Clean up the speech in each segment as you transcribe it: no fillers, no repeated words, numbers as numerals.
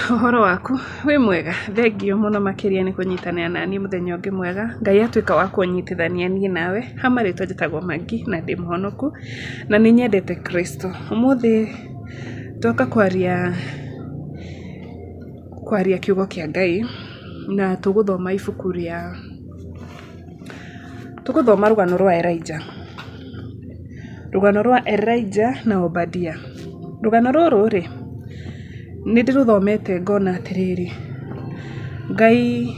Ũhoro waku? Wĩ mwega? Thengiũ mũno makĩria nĩ kũnyitanĩra naniĩ mũthenya ũngĩ mwega. Ngai atuĩka wa kũnyitithania niĩ nawe. Ha marĩtwa njĩtagwo Maggie na ndĩ mũhonoku na nĩ nyendete Kristo. Ũmũthĩ ndoka kwaria kwaria kiugo kĩa Ngai na tũgũthoma ibuku rĩa, tũgũthoma rũgano rwa Elijah. Rũgano rwa Elijah na Obadia. Rũgano rũrũ rĩ, nĩ ndĩrũthomete ngona atĩrĩrĩ, Ngai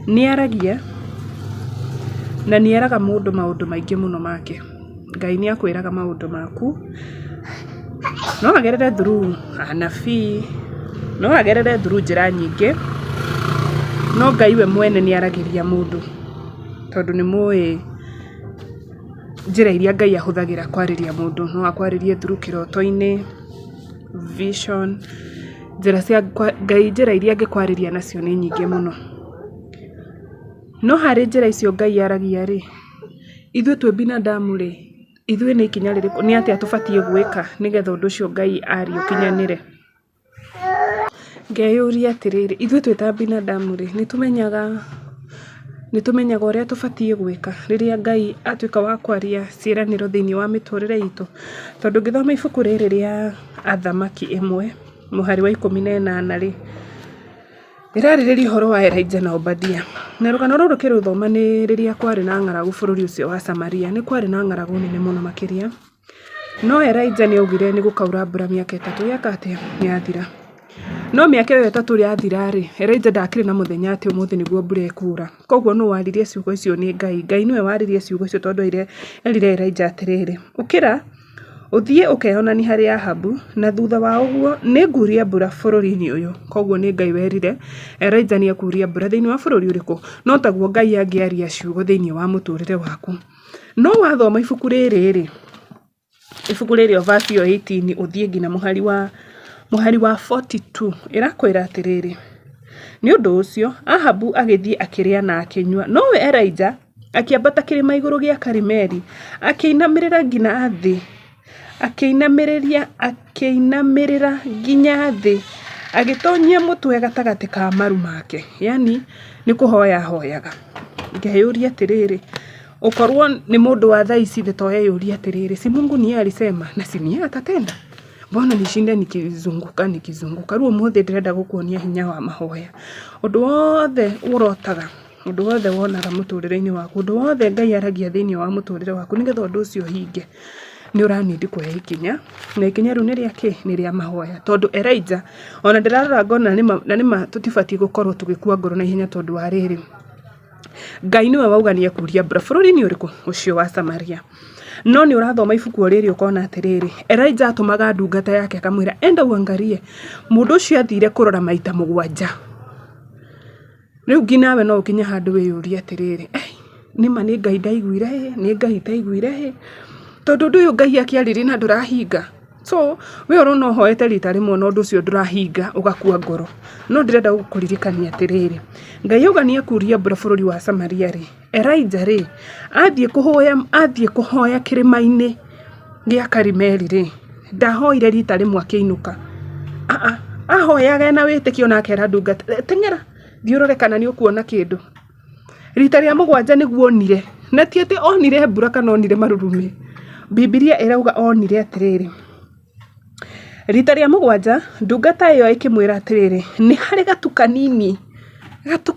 nĩ aragia na nĩ eraga mũndũ maũndũ maingĩ mũno make. Ngai nĩ akwĩraga maũndũ maku, no agerere through anabii, no agerere through njĩra nyingĩ, no Ngai we mwene nĩ aragĩria mũndũ, tondũ nĩ mũĩ njĩra iria Ngai ahũthagĩra kwarĩria mũndũ. No akwarĩrie through kĩroto-inĩ, vision, njĩra cia Ngai njĩra iria angĩkwarĩria nacio nĩ nyingĩ mũno. No harĩ njĩra icio Ngai aragia rĩ, ithuĩ twĩ binadamu rĩ, ithuĩ nĩ ikinya rĩrĩkũ, nĩ atĩa tũbatiĩ gwĩka nĩgetha ũndũ ũcio Ngai aria ũkinyanĩre? Ngeyũria atĩrĩrĩ, ithuĩ twĩ ta binadamu rĩ, nĩ tũmenyaga nĩ tũmenyaga ũrĩa tũbatiĩ gwĩka rĩrĩa Ngai atuĩka wa kwaria ciĩranĩro thĩiniĩ wa mĩtũrĩre itũ? Tondũ ngĩthoma ibuku rĩrĩ rĩa Athamaki ĩmwe, mũhari wa 18 rĩ, rĩrarĩrĩria ũhoro wa Elijah na Obadia. Na rũgano rũrũ ũkĩrũthoma nĩ rĩrĩa kwarĩ na ng'aragu bũrũri ũcio wa Samaria. Nĩ kwarĩ na ng'aragu nene mũno makĩria. No Elijah nĩ augire nĩ gũkaura mbura mĩaka 3 yeka atĩa? Yathira. No mĩaka ĩyo 3 yathira-rĩ, Elijah ndakĩrĩ na mũthenya atĩ ũmũthĩ nĩguo mbura ĩkura. Koguo nũ waririe ciugo icio? Nĩ Ngai. Ngai nĩwe waririe ciugo icio tondũ erire Elijah atĩrĩrĩ, ũkĩra ũthiĩ ũkeyonanie harĩ Ahabu, na thutha wa ũguo nĩ nguria mbura bũrũri-inĩ ũyũ. Koguo nĩ Ngai werire Elijah nĩ ekuria mbura thĩinĩ wa bũrũri ũrĩkũ? No taguo Ngai angĩaria ciugo thĩinĩ wa mũtũrĩre waku. No wathoma ibuku rĩrĩ-rĩ, ibuku rĩrĩ o verse ĩyo 18 ũthiĩ nginya mũhari wa 42 ĩrakwĩra atĩrĩrĩ, nĩ ũndũ ũcio Ahabu agĩthiĩ akĩrĩa na akĩnyua, nowe Elijah akĩambata kĩrĩma igũrũ gĩa Karimeli, akĩinamĩrĩra nginya thĩ, akĩinamĩrĩria akĩinamĩrĩra nginya thĩ, agĩtonyia mũtwe gatagatĩ ka maru make. Yaani nĩ kũhoya ahoyaga. Ngeyũria atĩrĩrĩ, ũkorwo nĩ mũndũ wa thaa ici to eyũrie atĩrĩrĩ, si Mungu ni yeye alisema na si ni yeye atatenda? Mbona nishinde nikizunguka nikizunguka? Rĩu ũmũthĩ ndĩrenda gũkuonia hinya wa mahoya. Ũndũ wothe ũrotaga, ũndũ wothe wonaga mũtũrĩre-inĩ waku, ũndũ wothe Ngai aragia thĩiniĩ wa mũtũrĩre waku nĩgetha ũndũ ũcio ũhinge, nĩ ũra need kuoya ikinya, na ikinya rĩu nĩ rĩa kĩ? Nĩ rĩa mahoya. Tondũ Elijah, ona ndĩrarora ngona nĩma, na nĩma tũtibatiĩ gũkorwo tũgĩkua ngoro na ihenya tondũ wa rĩrĩ, Ngai nĩwe wauga nĩ ekuria mbura bũrũri-inĩ ũrĩkũ? Ũcio wa Samaria. No nĩ ũrathoma ibuku o rĩrĩ ũkona atĩrĩrĩ, Elijah atũmaga ndungata yake akamwĩra enda uangalie. Mũndũ ũcio athire kũrora maita 7. Rĩu nginya we no ũkinye handũ wĩyũrie atĩrĩrĩ, nĩma nĩ Ngai ndaiguire ĩ, nĩ Ngai itaiguire ĩ, tondũ ũndũ ũyũ Ngai akĩarĩrie na ndũrahinga. So we ũrona ũhoete rita rĩmwe na ũndũ ũcio ndũrahinga ũgakua ngoro. No ndĩrenda gũkũririkania atĩrĩrĩ, Ngai auga nĩ ekuria mbura bũrũri wa Samaria rĩ, Elijah rĩ, athiĩ kũhoya kĩrĩma-inĩ gĩa Karimeli rĩ, ndahoire rita rĩmwe akĩinũka. Aa, ahoyaga ena wĩtĩkio na akera ndungata, teng'era thiĩ ũrore kana nĩ ũkuona kĩndũ. Rita rĩa mũgwanja nĩguo onire, na ti atĩ onire mbura kana onire marurumĩ. Bibilia ĩrauga onire atĩrĩrĩ, rita rĩa mũgwanja ndungata ĩyo ĩkĩmwĩra atĩrĩrĩ, nĩ harĩ gatu kanini, gatu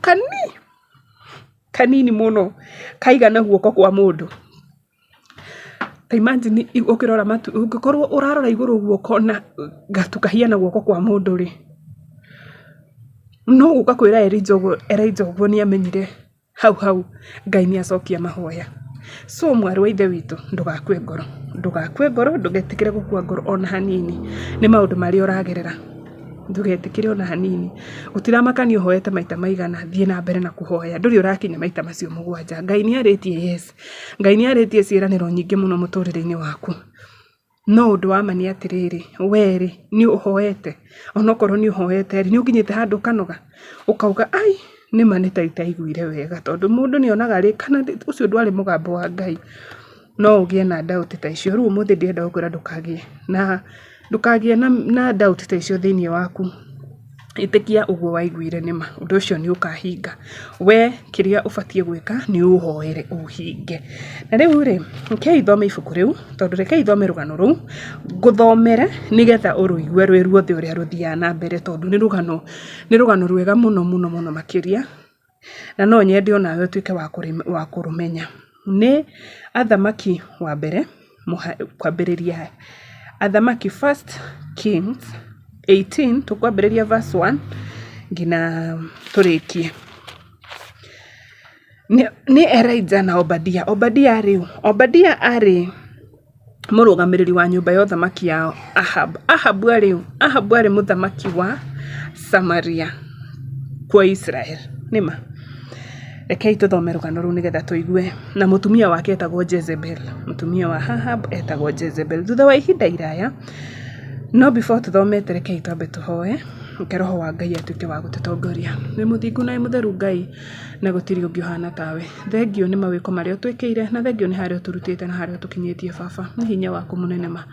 kanini mũno kaigana guoko kwa mũndũ. Ta imagine ũkĩrora matu, ũngĩkorwo ũrarora igũrũ ũguo ũkona gatu kahiana guoko kwa mũndũ rĩ, no gũka kwĩra Elijah ũguo, Elijah ũguo nĩ amenyire hau hau Ngai nĩ acokia mahoya. So mwarĩ wa ithe witũ ndũgakue ngoro, ndũgakue ngoro, ndũgetĩkĩre gũkua ngoro ona hanini nĩ maũndũ marĩa ũragerera. Ndũgetĩkĩre ona hanini. Gũtiramakania ũhoete maita maigana, thiĩ na mbere na kũhoya. Ndũrĩ ũrakinya maita macio 7. Ngai nĩ arĩtie yes. Ngai nĩ arĩtie ciĩranĩro nyingĩ mũno mũtũrĩre-inĩ waku. No ũndũ wa ma nĩ atĩrĩrĩ, we rĩ, nĩ ũhoete? Onokorwo nĩ ũhoete rĩ, nĩ ũkinyĩte handũ ũkanoga? Ũkauga ai, nĩma nĩ ta itaiguire wega tondũ mũndũ nĩ onaga rĩ, kana ũcio ndwarĩ mũgambo wa Ngai. No ũgĩe na doubt ta icio. Rĩu ũmũthĩ ndĩrenda gũkwĩra ndũkagĩe na ndũkagĩe na doubt ta icio thĩiniĩ waku. Ĩtĩkia ũguo waiguire nĩma ũndũ ũcio nĩ ũkahinga. We kĩrĩa ũbatiĩ gwĩka nĩ ũhoere ũhinge. Na rĩu rĩ, rekei thome ibuku rĩu, tondũ rekei thome rũgano rũu, ngũthomere nĩgetha ũrũigue rwĩ ruothe ũrĩa rũthiaga na mbere tondũ nĩ rũgano, nĩ rũgano rwega mũno mũno mũno makĩria, na no nyende onawe ũtuĩke wa kũrũmenya. Nĩ Athamaki wa mbere, kwambĩrĩria Athamaki First Kings 18, tũkwambĩrĩria verse 1 nginya tũrĩkie. Nĩ Elijah na Obadia. Obadia rĩ, Obadia arĩ mũrũgamĩrĩri wa nyũmba ya ũthamaki ya Ahab. Ahabu arĩ ũ? Ahabu arĩ mũthamaki wa Samaria kuo Israel. Nĩma? Rekei tũthome rũgano rũu nĩgetha tũigue. Na mũtumia wake etagwo Jezebel. Mũtumia wa Ahab etagwo Jezebel. Thutha wa ihinda iraya, no before tũthomete rekei twambe tũhoe, reke roho wa Ngai atuĩke wa gũtũtongoria. Wĩ mũthingu na wĩ mũtheru Ngai, na gũtirĩ ũngĩ ũhana tawe. Thengiũ nĩ mawĩko marĩa ũtwĩkĩire, na thengiũ nĩ harĩa ũtũrutĩte na harĩa ũtũkinyĩtie baba. Nĩ hinya waku mũnene ma.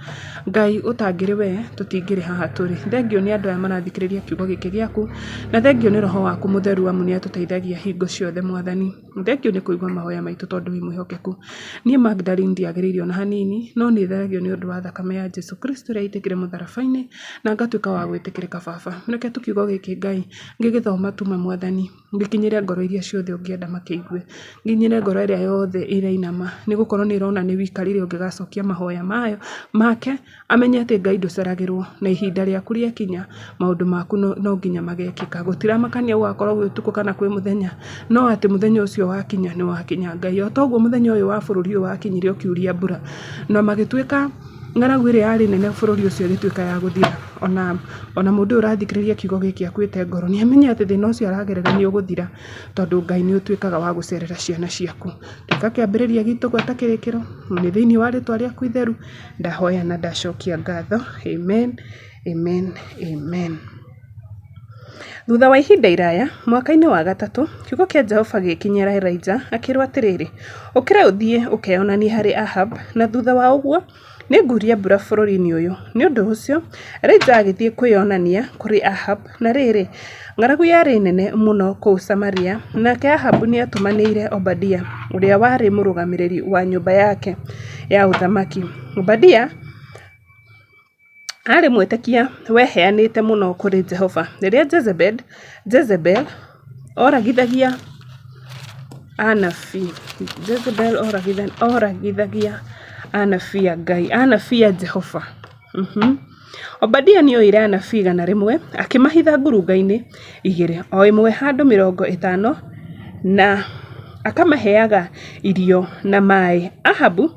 Ngai ũtangĩrĩ we, tũtingĩrĩ haha tũrĩ. Thengiũ nĩ andũ aya marathikĩrĩria kiugo gĩkĩ gĩaku, na thengiũ nĩ roho waku mũtheru amu nĩ atũteithagia hingo ciothe mwathani. Thengiũ nĩ kũigua mahoya maitũ tondũ wĩ mwĩhokeku. Niĩ Magdalene ndiagĩrĩire ona hanini, no nĩ theragio nĩ ũndũ wa thakame ya Jesu Kristo ĩrĩa yaitĩkire mũtharaba-inĩ, na ngatuĩka wa gwĩtĩkĩrĩka baba. Reke tu kiugo gĩkĩ Ngai, ngĩgĩthoma tu ma mwathani. Gĩkinyĩre ngoro iria ciothe ũngĩenda makĩigue, gĩkinyĩre ngoro ĩrĩa yothe ĩrainama, nĩ gũkorwo nĩ ĩrona nĩ wika rĩrĩa ũngĩgacokia mahoya mayo make, amenye atĩ Ngai ndũceragĩrwo, na ihinda rĩaku rĩakinya, maũndũ maku no nginya magekĩka. Gũtiramakania gũgakorwo gwĩ ũtukũ kana kwĩ mũthenya, no atĩ mũthenya ũcio wakinya nĩ wakinya Ngai. O ta ũguo mũthenya ũyũ wa bũrũri ũyũ wakinyire ũkiuria mbura, na magĩtuĩka ng'aragu ĩrĩa yarĩ nene bũrũri ũcio ĩgĩtuĩka ya gũthira. Ona mũndũ ũyũ ũrathikĩrĩria kiugo gĩkĩ akuĩte ngoro, nĩ amenye atĩ thĩna ũcio aragerera nĩ ũgũthira, tondũ Ngai nĩ ũtuĩkaga wa gũcerera ciana ciaku. Tuĩka kĩambĩrĩria gitũ gwata kĩrĩkĩro, na nĩ thĩinĩ wa rĩtwa rĩaku itheru, ndahoya na ndacokia ngatho. Amen, amen, amen. Thutha wa ihinda iraya, mwaka-inĩ wa gatatũ, kiugo kĩa Jehova gĩgĩkinyĩra Elija, akĩrũo atĩrĩ, Ũkĩra ũthiĩ ũkeyonanie harĩ Ahabu, na thutha wa ũguo nĩ nguuria mbura bũrũri-inĩ ũyũ. Nĩ ũndũ ũcio Elija agĩthiĩ kwĩyonania kũrĩ Ahabu, na rĩrĩ, ng'aragu yarĩ nene mũno kũu Samaria, nake Ahabu nĩ aatũmanĩire Obadia, ũrĩa warĩ mũrũgamĩrĩri wa nyũmba yake ya ũthamaki. Obadia Aarĩ mwĩtĩkia weheanĩte mũno kũrĩ Jehova. Rĩrĩa Jezebel oragithagia anabii, Jezebel oragithagia anabii a Ngai, anabii a Jehova. Obadia nĩ oire anabii 100 akĩmahitha ngurunga-inĩ igĩrĩ, o ĩmwe handũ 50 na akamaheaga irio na maĩ. Ahabu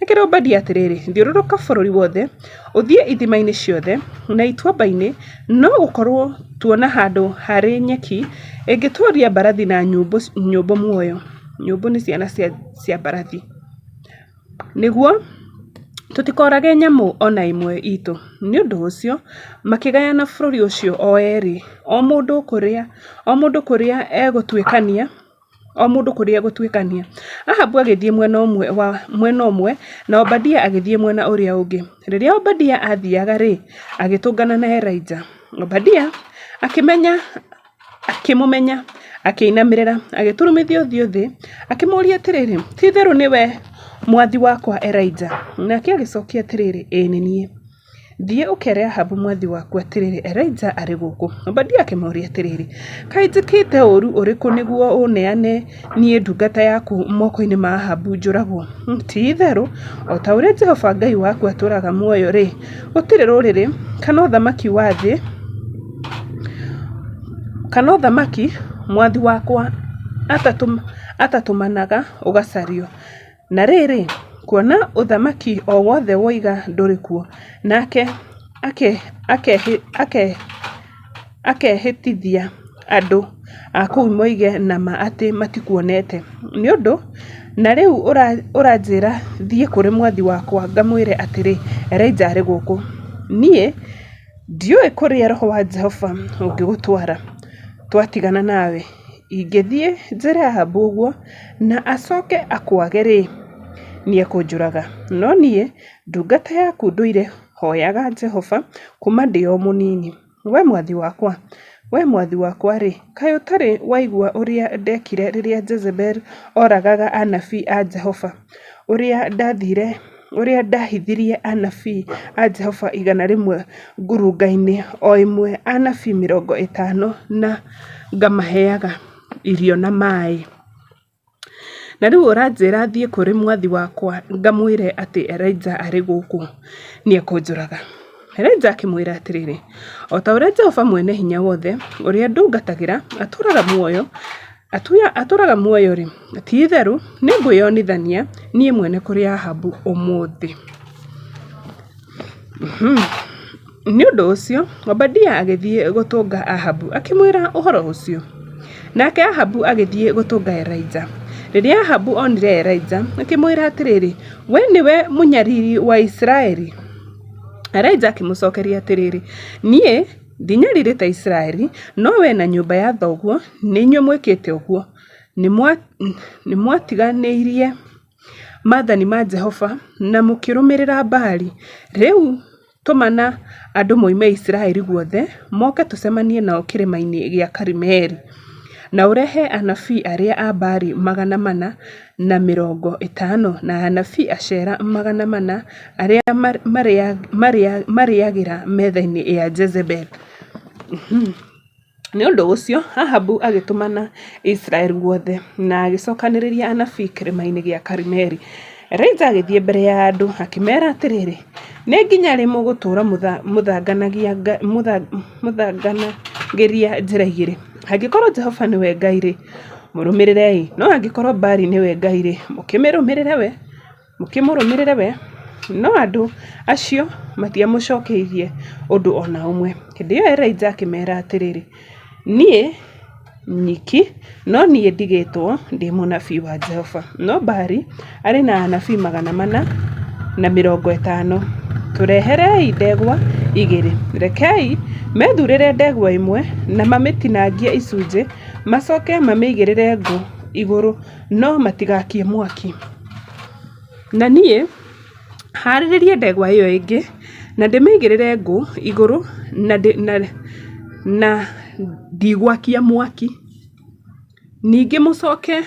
Akĩra Obadia atĩrĩrĩ, Thiũrũrũka bũrũri wothe, ũthiĩ ithima-inĩ ciothe na ituamba-inĩ, no gũkorũo tuona handũ harĩ nyeki ĩngĩtũũria mbarathi na nyũmbũ muoyo. Nyũmbũ nĩ ciana cia mbarathi. Nĩguo tũtikoorage nyamũ o na ĩmwe itũ. Nĩ ũndũ ũcio makĩgayana bũrũri ũcio o eerĩ, o mũndũ kũrĩa egũtuĩkania. O mũndũ kũrĩa egũtuĩkania. Ahabu agĩthiĩ mwena ũmwe wa mwena ũmwe na Obadia agĩthiĩ mwena ũrĩa ũngĩ. Rĩrĩa Obadia aathiaga-rĩ, agĩtũngana na Elija. Obadia akĩmenya akĩmũmenya, akĩinamĩrĩra, agĩturumithia ũthiũ thĩ, akĩmũũria atĩrĩ, Ti-itherũ nĩwe mwathi wakwa Elija? Nake agĩcokia atĩrĩ, Ĩĩ nĩ niĩ. Thiĩ ũkeere Ahabu mwathi waku atĩrĩ, 'Elija arĩ gũkũ. Obadia akĩmũũria atĩrĩ, Kaĩ njĩkĩte ũũru ũrĩkũ nĩguo ũũneane niĩ ndungata yaku moko-inĩ ma Ahabu njũragwo? Ti-itherũ o ta ũrĩa Jehova Ngai waku atũũraga muoyo-rĩ, gũtirĩ rũrĩrĩ kana ũthamaki wa thĩ kana ũthamaki mwathi wakwa atatũmanaga ũgacario. Na rĩrĩ, kuona ũthamaki o wothe woiga ndũrĩ kuo, nake akehĩtithia andũ a kũu moige na ma atĩ matikuonete. Nĩ ũndũ na rĩu ũranjĩra thiĩ kũrĩ mwathi wakwa ngamwĩre atĩrĩ, 'Elija arĩ gũkũ. Niĩ ndiũĩ kũrĩa Roho wa Jehova ũngĩgũtwara twatigana nawe. Ingĩthiĩ njĩre Ahabu ũguo na acoke akwage-rĩ, nĩekũnjũraga. No niĩ ndungata yaku ndũire hooyaga Jehova kuuma ndĩ o mũnini. Wee mwathi wakwa, Wee mwathi wakwa-rĩ, kaĩ ũtarĩ waigua ũrĩa ndekire rĩrĩa Jezebeli oragaga anabii a Jehova, ũrĩa ndathiire ũrĩa ndahithirie anabii a Jehova 100 ngurunga-inĩ o ĩmwe anabii 50 na ngamaheaga irio na maĩ? Na rĩu ũranjĩra thiĩ kũrĩ mwathi wakwa ngamwĩre atĩ Elija arĩ gũkũ, nĩ ekũnjũraga. Elija akĩmwĩra atĩrĩrĩ, O ta ũrĩa Jehova Mwene-Hinya-Wothe, ũrĩa ndungatagĩra, atũũraga muoyo, atũũraga muoyo-rĩ, ti-itherũ nĩngwĩonithania niĩ mwene kũrĩ Ahabu ũmũthĩ. Nĩ ũndũ ũcio Obadia agĩthiĩ gũtũnga Ahabu akĩmwĩra ũhoro ũcio. Nake Ahabu agĩthiĩ gũtũnga Elija. Rĩrĩa Ahabu onire Elija, akĩmwĩra atĩrĩ, Wee nĩwe mũnyariri wa Isiraeli? Elija akĩmũcokeria atĩrĩ, Niĩ ndinyarirĩte Isiraeli, no wee na nyũmba ya thoguo nĩ inyuĩ mwĩkĩte ũguo. Nĩ mwatiganĩirie maathani ma Jehova na mũkĩrũmĩrĩra Baali. Rĩu tũmana andũ moime Isiraeli guothe moke tũcemanie nao kĩrĩma-inĩ gĩa Karimeli. Na ũrehe anabii arĩa a Baali 450 na anabii Ashera 400 arĩa marĩagĩra metha-inĩ ya Jezebeli. Nĩ ũndũ ũcio Ahabu agĩtũmana Isiraeli guothe, na agĩcokanĩrĩria anabii Kĩrĩma-inĩ gĩa Karimeli. Elija agĩthiĩ mbere ya andũ, akĩmeera atĩrĩ, Nĩ nginya rĩ mũgũtũũra mũthanganagĩria njĩra igĩrĩ? Angĩkorũo Jehova nĩwe Ngai-rĩ, mũrũmĩrĩrei, no angĩkorũo Baali nĩwe Ngai-rĩ, mũkĩmũrũmĩrĩre we. No andũ acio matiamũcokeirie ũndũ o na ũmwe. Hĩndĩ ĩyo Elija akĩmeera atĩrĩ, Niĩ nyiki no niĩ ndigĩtwo ndĩ mũnabii wa Jehova, no Baali arĩ na anabii 450. Tũreherei ndegwa igĩrĩ. Rekei methuurĩre ndegwa ĩmwe na mamĩtinangie icunjĩ, macoke mamĩigĩrĩre ngũ igũrũ no matigakie mwaki. Na niĩ haarĩrĩrie ndegwa ĩyo ĩngĩ na ndĩmĩigĩrĩre ngũ igũrũ na ndigwakia mwaki. Ningĩ mũcoke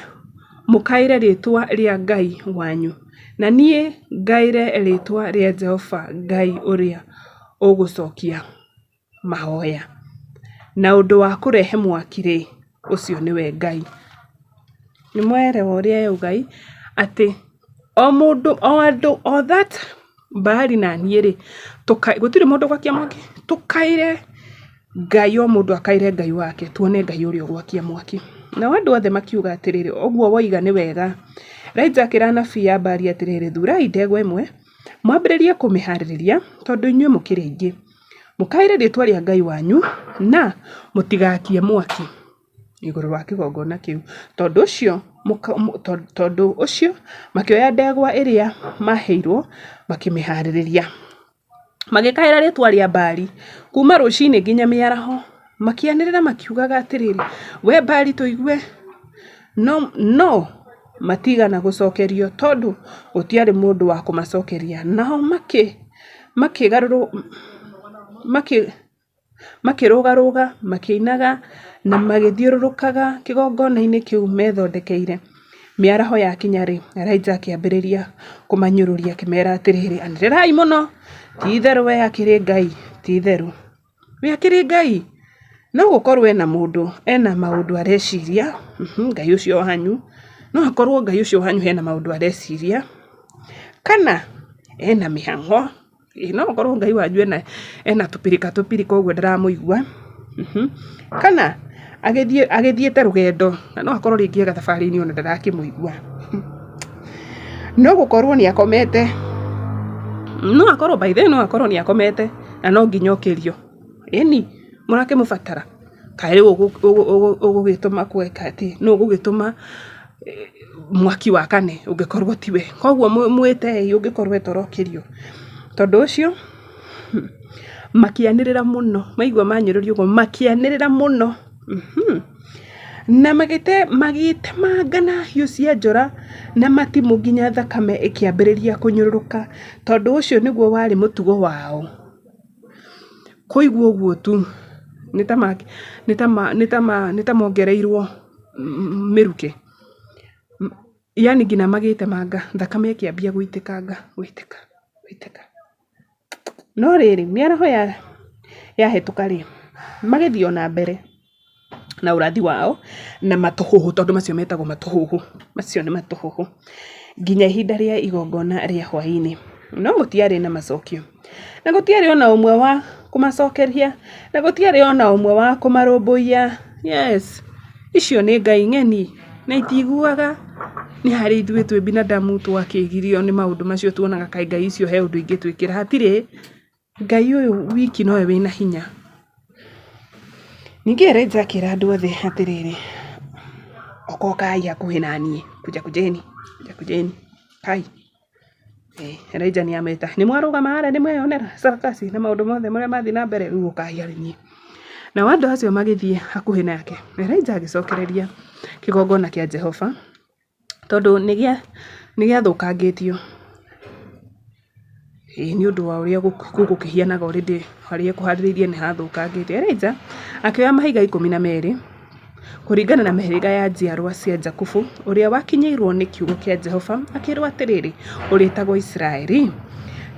mũkaĩre rĩĩtwa rĩa Ngai wanyu, na niĩ ngaĩre rĩĩtwa rĩa Jehova Ngai ũrĩa ũgũcokia mahoya. Na ũndũ wa kũrehe mwaki-rĩ, ũcio nĩwe Ngai. Nĩ mwaerewa ũrĩa yauga atĩ o mũndũ o andũ o that Baali na niĩ rĩ, gũtirĩ mũndũ ũgwakia mwaki, tũkaĩre Ngai o mũndũ akaĩre Ngai wake tuone Ngai ũrĩa ũgwakia mwaki. Nao andũ othe makiuga atĩrĩrĩ, ũguo woiga nĩ wega. Elija akĩra anabii a Baali atĩrĩrĩ, thurai ndegwa ĩmwe, mwambĩrĩrie kũmĩharĩrĩria, tondũ inyuĩ mũkĩrĩ aingĩ. Mũkaĩre rĩĩtwa rĩa Ngai wanyu, na mũtigakie mwaki igũrũ wa kĩgongona kĩu. Tondũ ũcio, tondũ ũcio makĩoya ndegwa ĩrĩa maaheirwo makĩmĩhaarĩria. Magĩkaĩra rĩĩtwa rĩa Baali kuuma rũcinĩ nginya mĩaraho, makĩanĩrĩra makiugaga atĩrĩ, "Wee Baali tũigue!" No, no matiigana gũcokerio tondũ gũtiarĩ mũndũ wa kũmacokeria. Nao makĩrũgarũga, makĩinaga, na magĩthiũrũrũkaga kĩgongona-inĩ kĩu methondekeire. Mĩaraho yakinya-rĩ, Elija akĩambĩrĩria kũmanyũrũria akĩmeera atĩrĩrĩ, Anĩrĩrai mũno! Ti-itherũ we akĩrĩ Ngai, ti-itherũ we akĩrĩ Ngai. No gũkorwo ena mũndũ, ena maũndũ areciria, Ngai ũcio wanyu, no akorwo Ngai ũcio wanyu hena maũndũ areciria, kana ena mĩhang'o. Ĩĩ no gũkorwo Ngai wanyu ena ena tũpirika tũpirika ũguo ndaramũigua, kana agĩthiĩ agĩthiĩte rũgendo na no akorwo rĩngĩ e gathabarĩ-inĩ ona ndarakĩmũigua. No gũkorwo nĩ akomete, no akorwo by the way no akorwo nĩ akomete na no nginya okĩrio. Ĩni, mũrakĩmũbatara? Kaĩ rĩu ũgũgĩtũma gwĩka atĩ, nũ ũgũgĩtũma mwaki wakane ũngĩkorwo tiwe? Koguo mwĩtei ũngĩkorwo e toro okĩrio. Tondũ ũcio, makĩanĩrĩra mũno, maigua manyũrũrio ũguo makĩanĩrĩra mũno, na magĩtemanga na hiũ cia njora na matimũ nginya thakame ĩkĩambĩrĩria kũnyũrũrũka, tondũ ũcio nĩguo warĩ mũtugo wao. Kũigua ũguo tu, Nĩ ta mongereirwo mĩrukĩ. Yaani nginya magĩtemanga thakame ĩkĩambia gũitĩkanga, gũitĩka, gũitĩka. No rĩrĩ, mĩaraho yahĩtũka rĩ, magĩthiĩ o na mbere na ũrathi wao na matũhũhũ tondũ macio metagwo matũhũhũ, macio nĩ matũhũhũ, nginya ihinda rĩa igongona rĩa hwaĩ-inĩ. No gũtiarĩ na macokio, na gũtiarĩ o na ũmwe wa kũmacokeria, na gũtiarĩ o na ũmwe wa kũmarũmbũiya. Yes, icio nĩ ngai ng'eni na itiiguaga. Nĩ harĩ ithuĩ twĩ binadamu twakĩgirio nĩ maũndũ macio tuonaga kaĩ ngai icio he ũndũ ingĩtwĩkĩra. Hatirĩ, Ngai ũyũ wiki nowe wĩna hinya. Ningĩ Elijah akĩra andũ othe atĩrĩrĩ, okokai hakuhĩ na niĩ, kuja kujeni, kuja kujeni, kai. Elijah nĩ ameta, nĩ mwarũgama harĩa nĩ mweyonera sarakasi na maũndũ mothe marĩa mathiĩ na mbere, rĩu ũkai harĩ niĩ. Nao andũ acio magĩthiĩ hakuhĩ nake. Elijah agĩcokereria kĩgongona kĩa Jehova, tondũ nĩ gĩathũkangĩtio nĩ ũndũ wa ũrĩa gũkĩhianaga already harĩa ekũharĩrĩirie nĩ hathũkangĩte. Elijah akĩoya mahiga 12 kũringana na mĩhĩrĩga ya njiarwa cia Jakubu, ũrĩa wakinyĩirwo nĩ kiugo kĩa Jehova akĩĩrwo atĩrĩrĩ, ũrĩĩtagwo Isiraeli.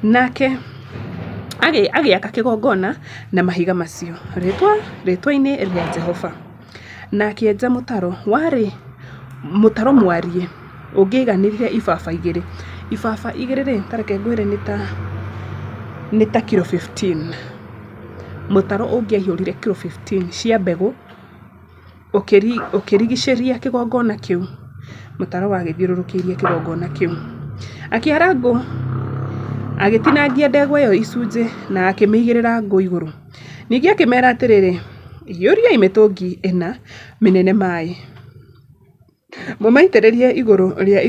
Nake agĩaka kĩgongona na mahiga macio rĩĩtwa-inĩ rĩa Jehova. Na akĩenja mũtaro warĩ mũtaro mwariĩ ũngĩaiganĩrire ibaba igĩrĩ. Ibaba igĩrĩ rĩ, ta reke ngwĩre nĩ ta kiro 15. Mũtaro ũngĩaihũrire kiro 15 cia mbegũ ũkĩrigicĩria kĩgongona kĩu. Mũtaro wagĩthiũrũrũkĩirie kĩgongona kĩu. Akĩara ngũ, agĩtinangia ndegwa ĩyo icunjĩ na akĩmĩigĩrĩra ngũ igũrũ. Ningĩ akĩmeera atĩrĩ, Iyũriai mĩtũngi ĩna mĩnene maĩ, mũmaitĩrĩrie igũrũ rĩa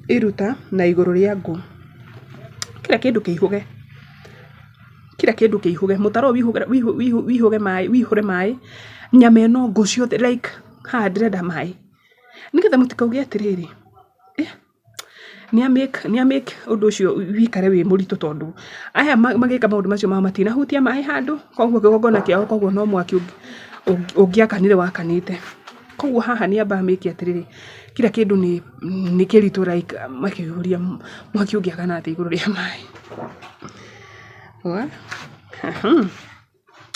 iruta na igũrũ rĩa ngũ. Kila kĩndũ kĩihũge, kila kĩndũ kĩihũge, mũtaro ũyũ ũihũge maĩ, ũihũre maĩ, nyama ĩno, ngũ ciothe like haha ndĩrenda maĩ. Nĩgetha mũtikauge atĩrĩrĩ, nĩ a make ũndũ ũcio wĩikare wĩ mũritũ tondũ aya magĩka maũndũ macio mao matinahutia maĩ handũ, koguo kĩgongona kĩao koguo no mwaki ũngĩakanire wakanĩte. Koguo haha nĩ amba a make atĩrĩrĩ, kila kĩndũ nĩ kĩritũ like makĩihũria mwaki ũngĩakana atĩa igũrũ rĩa maĩ.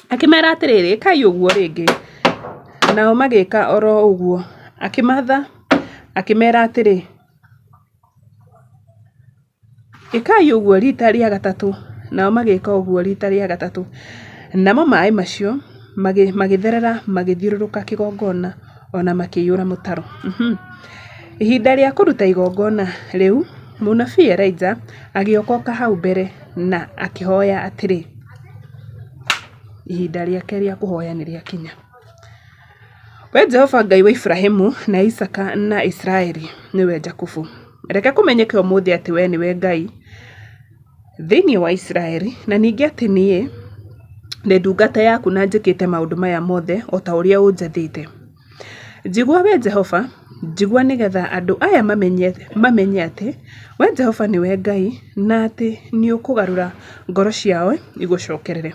Akĩmeera atĩrĩ, Ĩkai ũguo rĩngĩ. Nao magĩka o ro ũguo. Akĩmaatha akĩmeera atĩrĩ, Ĩkai ũguo riita rĩa gatatũ. Nao magĩka ũguo riita rĩa gatatũ. Namo maaĩ macio magĩtherera magĩthiũrũrũka kĩgongona o na makĩiyũra mũtaro. Ihinda rĩa kũruta igongona rĩu, mũnabii Elija agĩũka hau mbere na akĩhoya atĩrĩ, Ihinda rĩake rĩa kũhoya nĩ rĩakinya. Wee Jehova Ngai wa Iburahimu na Isaaka na Isiraeli, nĩwe Jakubu, reke kũmenyeke ũmũthĩ atĩ wee nĩwe Ngai thĩinĩ wa Isiraeli, na ningĩ atĩ niĩ ndĩ ndungata yaku na njĩkĩte maũndũ maya mothe o ta ũrĩa ũnjathĩte. Njigua, Wee Jehova, njigua nĩgeetha andũ aya mamenye atĩ Wee Jehova nĩwe Ngai, na atĩ nĩũkũgarũra ngoro ciao igũcookerere.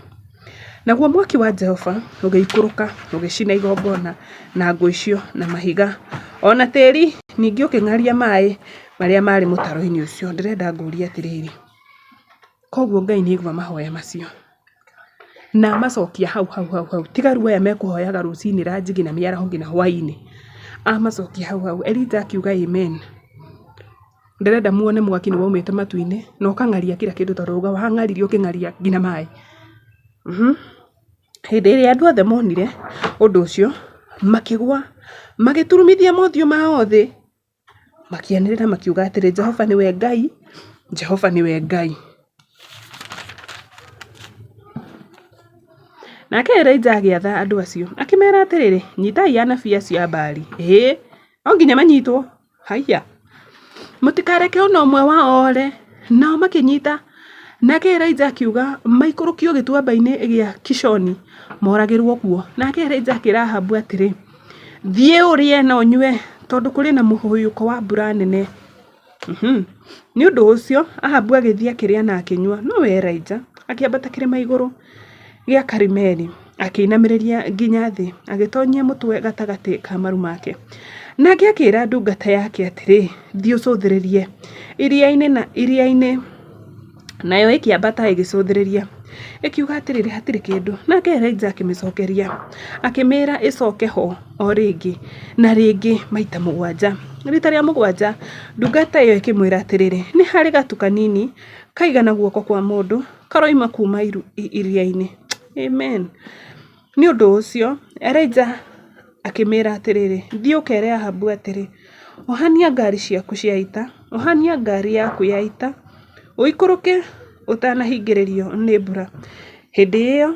Naguo mwaki wa Jehova ũgĩikũrũka ũgĩcina igongona, na ngũ icio, na mahiga, o na tĩĩri, ningĩ ũkĩng'aria maaĩ marĩa maarĩ mũtaro-inĩ ũcio. Ndĩrenda ngũrie atĩrĩrĩ, koguo Ngai nĩaigua mahoya macio? Na amacokia hau hau hau hau, tiga rĩu aya mekũhoyaga rũcinĩ ranji nginya mĩaraho nginya hwainĩ, amacokia hau hau. Elijah akiuga amen. Ndĩrenda muone mwaki nĩ waumĩte matu-inĩ na ũkang'aria kila kĩndũ tondũ wang'aririe ũkĩng'aria nginya maĩ. Hĩndĩ ĩrĩa andũ othe monire ũndũ ũcio, makĩgũa, magĩturumithia mothiũ mao thĩ, makĩanĩrĩra makiuga atĩrĩ, Jehova nĩwe Ngai, Jehova nĩwe Ngai. Nake Elija agĩatha andũ acio, akĩmeera atĩrĩ, Nyitai anabii acio a Baali. Ĩĩ, no nginya manyitwo. Haiya! Mũtikareke o na ũmwe wao ore. Nao makĩnyita. Nake Elija akiuga maikũrũkio gĩtuamba-inĩ gĩa Kishoni moragĩrũo kuo. Nake Elija akĩra Ahabu atĩrĩ, Thiĩ ũrĩe na ũnyue, tondũ kũrĩ na mũhũyũko wa mbura nene. Nĩ ũndũ ũcio Ahabu agĩthiĩ akĩrĩa na akĩnyua, no we Elija akĩambata kĩrĩma igũrũ gĩa Karimeli. Akĩinamĩrĩria nginya thĩ, agĩtoonyia mũtwe gatagatĩ ka maru make. Nake akĩĩra ndungata yake atĩrĩ, Thiĩ ũcũthĩrĩrie iria-inĩ na iria-inĩ. Nayo ĩkĩambata ĩgĩcũthĩrĩria, ĩkiuga atĩrĩrĩ, Hatirĩ kĩndũ. Nake Elija akĩmĩcokeria, akĩmĩĩra ĩcoke ho o rĩngĩ na rĩngĩ maita mũgwanja. Rita rĩa mũgwanja ndungata ĩyo ĩkĩmwĩra atĩrĩrĩ, Nĩ harĩ gatu kanini kaigana guoko kwa mũndũ karoima kuuma iria-inĩ. Amen. Nĩ ũndũ ũcio Elija akĩmĩĩra atĩrĩrĩ, Thiĩ ũkeere Ahabu atĩrĩ, 'Ohania ngaari ciaku cia ita, ohania ngaari yaku ya ita, ũikũrũke ũtanahingĩrĩrio nĩ mbura. Hĩndĩ ĩyo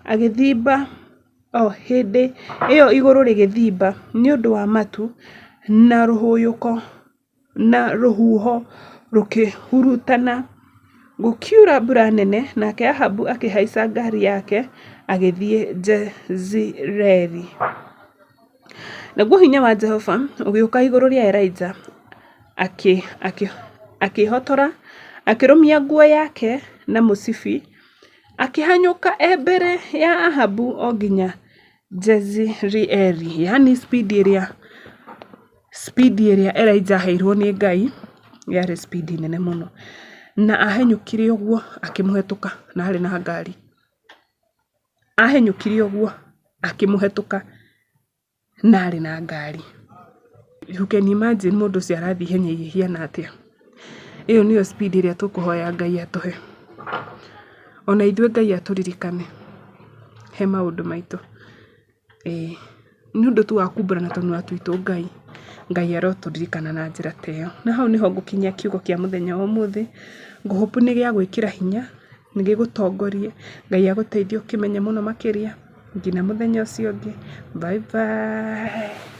agĩthimba, o hĩndĩ ĩyo igũrũ rĩgĩthimba nĩ ũndũ wa matu na rũhũyũko na rũhuho rũkĩhurutana, gũkiura mbura nene, nake Ahabu akĩhaica ngaari yake agĩthiĩ Jezireeli. Naguo hinya wa Jehova ũgĩũka igũrũ rĩa Elija, akĩĩhotora, akĩrũmia nguo yake na mũcibi, akĩhanyũka e mbere ya Ahabu o nginya Jezireeli. Yaani speed ĩrĩa speed ĩrĩa Elijah aheirwo nĩ Ngai yarĩ speed nene mũno. Na ahenyũkire ũguo akĩmũhetũka na arĩ na ngari. Ahenyũkire ũguo akĩmũhetũka na arĩ na ngari. You can imagine mũndũ ũcio arathiĩ ihenya rĩhiana atĩa. Ĩyo nĩyo speed ĩrĩa tũkũhoya Ngai atũhe. Ona ithuĩ Ngai atũririkane he maũndũ maitũ. Ĩĩ nĩ ũndũ tu wa kumbũra na tũnua twitũ Ngai, Ngai arotũririkana na njĩra ta ĩyo. Na hau nĩho ngũkinyia kiugo kĩa mũthenya wa ũmũthĩ, ngũ hope nĩ gĩa gwĩkĩra hinya, nĩ gĩgũtongorie, Ngai agũteithie ũkĩmenye mũno makĩria, nginya mũthenya ũcio ũngĩ, bye bye.